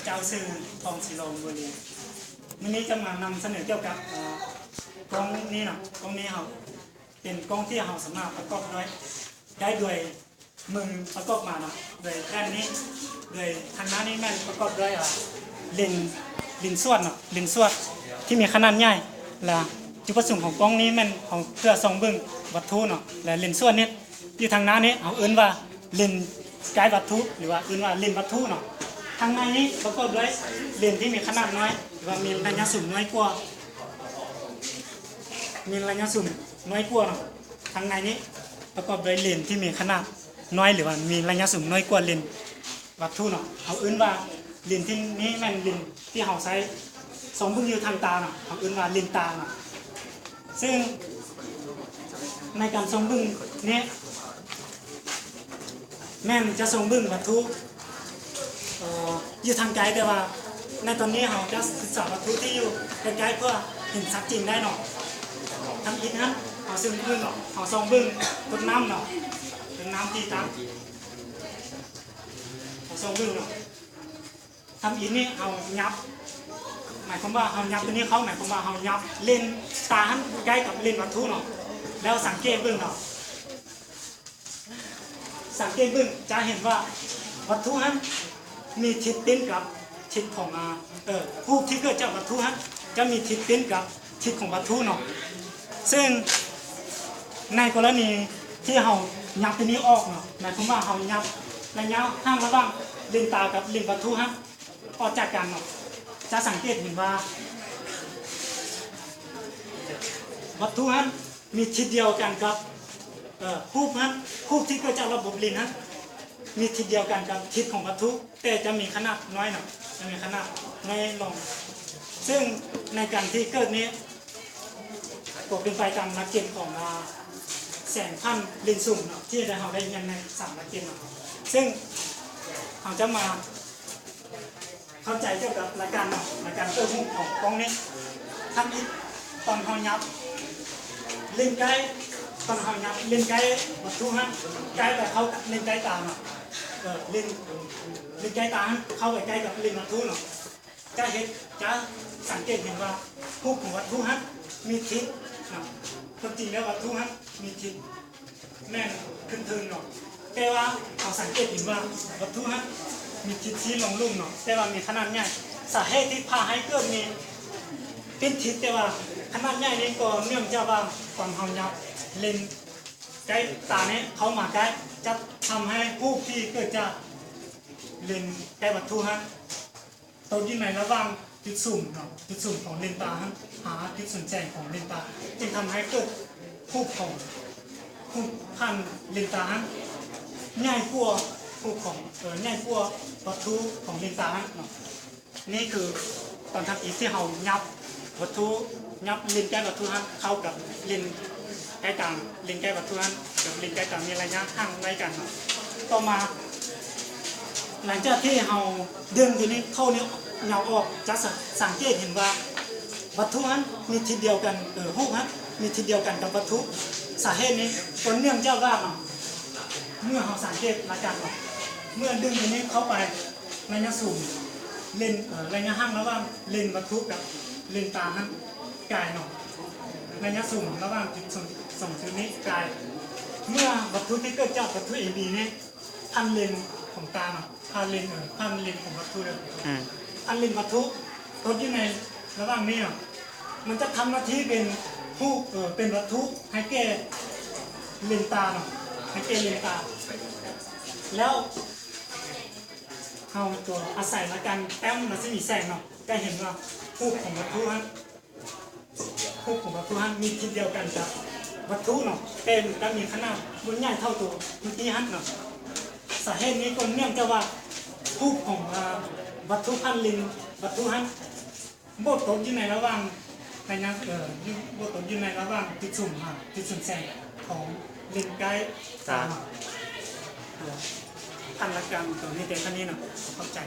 ເຈົ້າຊື່ ທອງສີໂລງ ບຸລີ. ມື້ນີ້ຈະມານຳສະເໜີກ່ຽວກັບ ເອີ ກ້ອງນີ້ເນາະ, ກ້ອງນີ້ເຮົາເປັນກ້ອງທີ່ເຮົາສາມາດປະກອບດ້ວຍ ໄດ້ດ້ວຍມືປະກອບມາເນາະ, ໂດຍແຜ່ນນີ້ ໂດຍທາງໜ້ານີ້ແມ່ນປະກອບດ້ວຍ ເອີ ເລນ ເລນສວດເນາະ, ເລນສວດທີ່ມີຂະໜາດໃຫຍ່ ແລະ ຈຸດປະສົງຂອງກ້ອງນີ້ແມ່ນເຮົາເພື່ອສ່ອງເບິ່ງວັດຖຸເນາະ, ແລະ ເລນສວດນີ້ ຢູ່ທາງໜ້ານີ້ເຮົາເອີ້ນວ່າເລນໃກ້ວັດຖຸ ຫຼືວ່າເອີ້ນວ່າເລນວັດຖຸເນາະ. ທາງໃນນີ້ປະກອບດ້ວຍເລນທີ່ມີຂະໜາດນ້ອຍ ຫຼືວ່າມີໄລຍະຊູມນ້ອຍກວ່າ ມີໄລຍະຊູມນ້ອຍກວ່າເນາະ. ທາງໃນນີ້ປະກອບດ້ວຍເລນທີ່ມີຂະໜາດນ້ອຍ ຫຼືວ່າມີໄລຍະຊູມນ້ອຍກວ່າເລນ ວັດຖຸເນາະ, ເຮົາເອີ້ນວ່າເລນທີ່ນີ້ແມ່ນເລນທີ່ເຮົາໃຊ້ສ່ອງເບິ່ງຢູ່ທາງຕາເນາະ, ເຮົາເອີ້ນວ່າເລນຕາເນາະ. ເຊິ່ງໃນການສ່ອງເບິ່ງນີ້ແມ່ນຈະສ່ອງເບິ່ງວັດຖຸ ເອີ ຢູ່ທາງໄກ, ແຕ່ວ່າໃນຕອນນີ້ເຮົາຈະສຶກສາວັດຖຸທີ່ຢູ່ໃກ້ໆ ເພື່ອເຫັນຊັດເຈນໄດ້ເນາະ. ທຳອິດຫັ້ນ ເຮົາສ່ອງເບິ່ງ ເຮົາສ່ອງເບິ່ງຕົ້ນນ້ຳເນາະ, ຕົ້ນນ້ຳທີ່ຕາ ເຮົາສ່ອງເບິ່ງເນາະ. ທຳອິດນີ້ເຮົາຫຍັບ ໝາຍຄວາມວ່າເຮົາຫຍັບຕົວນີ້ເຂົ້າ ໝາຍຄວາມວ່າເຮົາຫຍັບເລນຕາຫັ້ນໃກ້ກັບເລນວັດຖຸເນາະ. ແລ້ວສັງເກດເບິ່ງເນາະ, ສັງເກດເບິ່ງຈະເຫັນວ່າວັດຖຸຫັ້ນມີທິດເປັນກັບທິດຂອງ ອາ ເອີ ຮູບທີ່ເກີດຈາກວັດຖຸຫັ້ນຈະມີທິດເປັນກັບ ທິດຂອງວັດຖຸເນາະ. ເຊິ່ງໃນກໍລະນີທີ່ເຮົາຫຍັບຕົວນີ້ອອກເນາະ, ໝາຍຄວາມວ່າເຮົາຫຍັບໄລຍະຫ່າງລະຫວ່າງເລນຕາກັບເລນວັດຖຸຫັ້ນອອກຈາກກັນເນາະ, ຈະສັງເກດເຫັນວ່າວັດຖຸຫັ້ນມີທິດດຽວກັນກັບ ເອີ ຮູບຫັ້ນ, ຮູບທີ່ເກີດຈາກລະບົບເລນຫັ້ນ ມີທິດດຽວກັນກັບທິດຂອງວັດຖຸ, ແຕ່ຈະມີຂະໜາດນ້ອຍເນາະ, ຈະມີຂະໜາດນ້ອຍລົງ. ເຊິ່ງໃນການທີ່ເກີດນີ້ ກໍເປັນໄປຕາມຫຼັກເກນຂອງ ອາ ແສງຜ່ານເລນຊູມເນາະ, ທີ່ໄດ້ ເຮົາໄດ້ຮຽນໃນສາມຫຼັກເກນເນາະ. ເຊິ່ງເຮົາຈະມາ ເຂົ້າໃຈກ່ຽວກັບຫຼັກການເນາະ, ຫຼັກການເກີດຮູບຂອງກ້ອງນີ້. ທຳອິດຕອນເຮົາຫຍັບເລນໃກ້, ຕອນເຮົາຫຍັບເລນໃກ້ວັດຖຸຫັ້ນ ໃກ້ໄປເຂົ້າກັບເລນໃກ້ຕາເນາະ, ເອີ ເລນ ເລນໃກ້ຕາຫັ້ນເຂົ້າໄປໃກ້ກັບເລນວັດຖຸເນາະ, ຈະເຮັດ ຈະສັງເກດເຫັນວ່າຮູບຂອງວັດຖຸຫັ້ນມີທິດເນາະ. ຄວາມຈິງແລ້ວວັດຖຸຫັ້ນມີທິດ ແມ່ນຂຶ້ນເທິງເນາະ, ແຕ່ວ່າເຮົາສັງເກດເຫັນວ່າວັດຖຸຫັ້ນມີທິດຊີ້ລົງລຸ່ມເນາະ, ແຕ່ວ່າມີຂະໜາດໃຫຍ່. ສາເຫດທີ່ພາໃຫ້ເກີດມີເປັນທິດ ແຕ່ວ່າຂະໜາດໃຫຍ່ນີ້ ກໍເນື່ອງຈາກວ່າຕອນເຮົາຫຍັບເລນໃກ້ຕານີ້ເຂົ້າມາໃກ້ ຈະທຳໃຫ້ຮູບທີ່ເກີດຈາກເລນໃກ້ວັດຖຸຫັ້ນ ຕົກຢູ່ໃນລະຫວ່າງຈຸດສຸມເນາະ, ຈຸດສຸມຂອງເລນຕາຫັ້ນຫາຈຸດສຸມແສງຂອງເລນຕາ ຈຶ່ງທຳໃຫ້ເກີດຮູບຂອງ ຮູບຜ່ານເລນຕາຫັ້ນໃຫຍ່ກວ່າຮູບຂອງ ເອີ ໃຫຍ່ກວ່າວັດຖຸຂອງເລນຕາຫັ້ນເນາະ. ນີ້ຄືຕອນທຳອິດທີ່ເຮົາຫຍັບວັດຖຸ ຫຍັບເລນໃກ້ວັດຖຸຫັ້ນເຂົ້າກັບເລນໃກ້ຕາ, ເລນໃກ້ວັດຖຸຫັ້ນກັບເລນໃກ້ຕາມີໄລຍະຫ່າງໄກກັນເນາະ. ຕໍ່ມາ ຫຼັງຈາກທີ່ເຮົາດຶງຕົວນີ້ເຂົ້ານີ້ຍາວອອກ ຈະສະ ສັງເກດເຫັນວ່າວັດຖຸຫັ້ນມີທິດດຽວກັນ, ເອີ ຮູບຫັ້ນມີທິດດຽວກັນກັບວັດຖຸ. ສາເຫດນີ້ກໍເນື່ອງຈາກວ່າເນາະ ເມື່ອເຮົາສັງເກດລະກັນເນາະ ເມື່ອດຶງຕົວນີ້ເຂົ້າໄປ ໄລຍະສູງເລນ ເອີ ໄລຍະຫ່າງລະຫວ່າງເລນວັດຖຸກັບເລນຕາຫັ້ນກາຍເນາະ, ໄລຍະສູງລະຫວ່າງຈຸດສອງ ສອງຈຸດນີ້ກາຍ. ເມື່ອວັດຖຸທີ່ເກີດຈາກວັດຖຸເອບີນີ້ ຜ່ານເລນຂອງຕາເນາະ, ຜ່ານເລນ ເອີ ຜ່ານເລນຂອງວັດຖຸເດີ ອືມ ຜ່ານເລນວັດຖຸຕົກຢູ່ໃນລະຫວ່າງນີ້ເນາະ, ມັນຈະທຳໜ້າທີ່ເປັນຮູບ ເອີ ເປັນວັດຖຸໃຫ້ແກ່ເລນຕາເນາະ, ໃຫ້ແກ່ເລນຕາ. ແລ້ວເຮົາຕົວອາໄສລະກັນແຕ້ມລັດສະໝີແສງເນາະ, ຈະເຫັນວ່າຮູບຂອງວັດຖຸຫັ້ນ ຮູບຂອງວັດຖຸຫັ້ນມີທິດດຽວກັນກັບວັດຖຸເນາະ, ແຕ່ມັນຈະມີຂະໜາດບໍ່ໃຫຍ່ເທົ່າຕົວເມື່ອກີ້ຫັ້ນເນາະ. ສາເຫດນີ້ກໍເນື່ອງຈາກວ່າຮູບຂອງ ອາ ວັດຖຸຜ່ານເລນວັດຖຸຫັ້ນ ບໍ່ຕົກຢູ່ໃນລະຫວ່າງໄລຍະ ເອີ ຢູ່ ບໍ່ຕົກຢູ່ໃນລະຫວ່າງຈຸດສູນຫາຈຸດສູນແສງຂອງເລນໃກ້ຕາ ຕາ ເອີ ພັນລະການຕົວນີ້ແຕ່ເທົ່ານີ້ເນາະ. ເຂົ້າໃຈ.